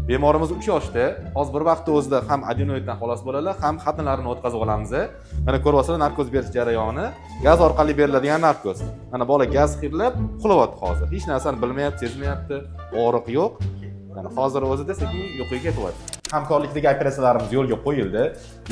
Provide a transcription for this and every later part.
Bemorimiz 3 yoshda. Hozir bir vaqtda o'zida ham adenoiddan xalos bo'ladilar, ham xatnalarini o'tkazib olamiz. Mana ko'ryapsizlar narkoz berish jarayoni. Gaz orqali beriladigan narkoz. Mana bola gaz hidlab uxlayapti hozir. Hech narsani bilmayapti, sezmayapti, og'riq yo'q. Mana hozir o'zida sekin uyquga ketyapti. Hamkorlikdagi operatsiyalarimiz yo'lga qo'yildi.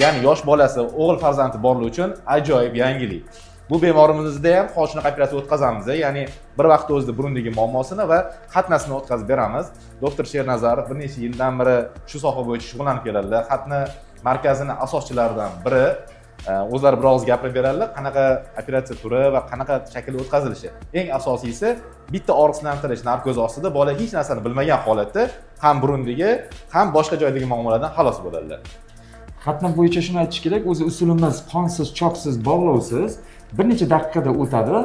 Ya'ni yosh bolasi, o'g'il farzandi borligi uchun ajoyib yangilik. Bu bemorimizda ham hozir shunaqa operatsiya o'tkazamiz, ya'ni bir vaqtda o'zida burundagi muammosini va xatnasini o'tkazib beramiz. Doktor Shernazarov bir necha yildan beri shu soha bo'yicha shug'ullanib keladilar. Xatna markazini asoschilaridan biri. O'zlari bir og'iz gapirib beradilar, qanaqa operatsiya turi va qanaqa shaklda o'tkazilishi. Eng asosiysi, bitta og'riqsizlantirish narkozi ostida bola hech narsani bilmagan holatda ham burundagi, ham boshqa joydagi muammolardan xalos bo'ladilar. Xatna bo'yicha shuni aytish kerak, o'zi usulimiz qonsiz, choksiz, bog'lovsiz, bir necha daqiqada o'tadi.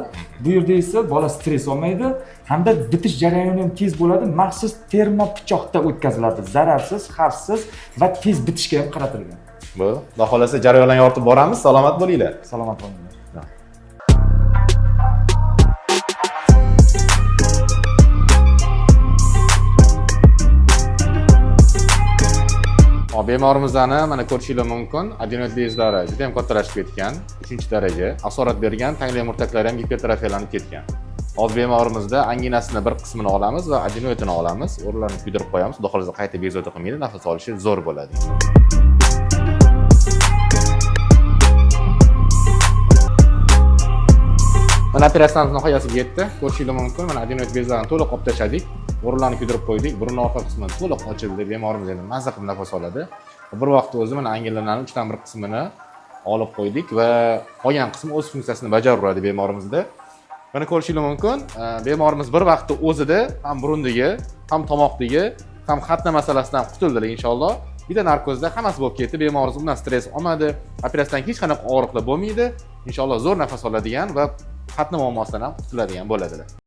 Bu yerda esa bola stress olmaydi hamda bitish jarayoni ham tez bo'ladi. Maxsus termo pichoqda o'tkaziladi. Zararsiz, xavfsiz va tez bitishga ham qaratilgan. Bu, xudo xohlasa, jarayonlarni yoritib boramiz. Salomat bo'linglar. Salomat bo'linglar. Hop, bemorimizni mana ko'rishinglar mumkin. Adenoid bezlari juda ham kattalashib ketgan, 3-daraja. Asorat bergan tangli murtaklari ham gipertrofiyalanib ketgan. Hozir bemorimizda anginasini bir qismini olamiz va adenoidini olamiz. O'rinlarini kuydirib qo'yamiz. Xudo xohlasa qayta bezovta qilmaydi, nafas olishi zo'r bo'ladi. Mana operatsiyamiz nihoyasiga yetdi. Ko'rishinglar mumkin. Mana adenoid bezlarini to'liq olib tashladik. O'rinlarni kuydirib qo'ydik. Burun orqa qismi to'liq ochildi. Bemorimiz endi mazza qilib nafas oladi. Bir vaqtda o'zi mana anginalarning 1/3 qismini olib qo'ydik va qolgan qismi o'z funksiyasini bajaraveradi bemorimizda. Mana ko'rishinglar mumkin. Bemorimiz bir vaqtda o'zida ham burundagi, ham tomoqdagi, ham xatna masalasidan qutuldilar inshaalloh. Bitta narkozda hammasi bo'lib ketdi. Bemorimiz undan stress olmadi. Operatsiyadan hech qanaqa og'riqlar bo'lmaydi. Inshaalloh zo'r nafas oladigan va xatna muammosidan ham qutuladigan bo'ladilar.